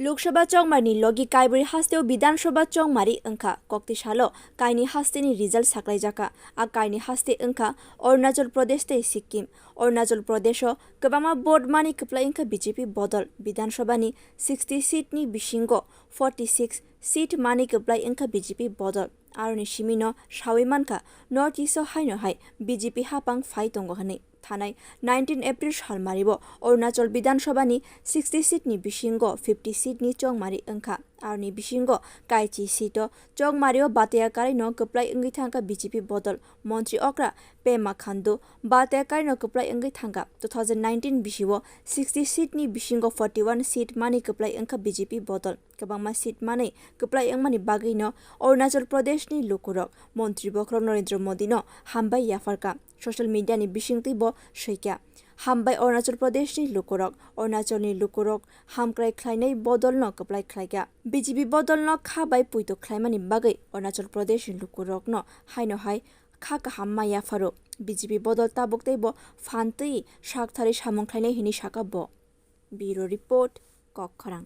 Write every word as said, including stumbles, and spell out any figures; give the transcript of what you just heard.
Lok Sabha chongmari ni logi kaibrwi hasteo Bidhan Sabha chongmari wngkha. Kokti salo kaini hasteni result saklaijakha. A kaini haste wngkha Arunachal Pradesh tei Sikkim. Arunachal Pradesh o kwbangma vote mani kwplai wngkha B J P bodol. Bidhan Sabha ni sixty seat ni bisingo forty six seat mani kwplai wngkha B J P bodol. Aroni simi no sawi mankha, North East o haino hai B J P hapang phai tongo hwnwi. Thanai nineteen April salmari o Arunachal Bidhan Sabha ni sixty seat ni bisingo fifty seat ni chongmari wngkha. Aroni bisingo kaichi seat o chongmari o bataya karwi no kwplai wngwi thangkha B J P bodol. Montri okra Pema Khandu bataya karwi no kwplai wngwi thangkha. Two thousand nineteen bisi o sixty seat ni bisingo forty one seat mani kwplai wngkha B J P bodol. Kwbangma seat manwi kwplai wngmani bagwino Arunachal Pradesh ni lukurok Montri bokhorok Narendra Modi no hambai yapharkha. Social media ni bisingtwi bo swikha, "Hambai Arunachal Pradesh ni lukurok, Arunachal ni lukurok hamkrai khlainai bodol no kwplai khlaikha." B J P bodol no kha bai puito khlaimani bagwi Arunachal Pradesh ni lukurok no haino hai kha kaham ma yapharo. B J P bodol tabuk tei bo phan twi sak thari samung khlainai hinwi sakha bo. Bureau Report, Kokkhorang.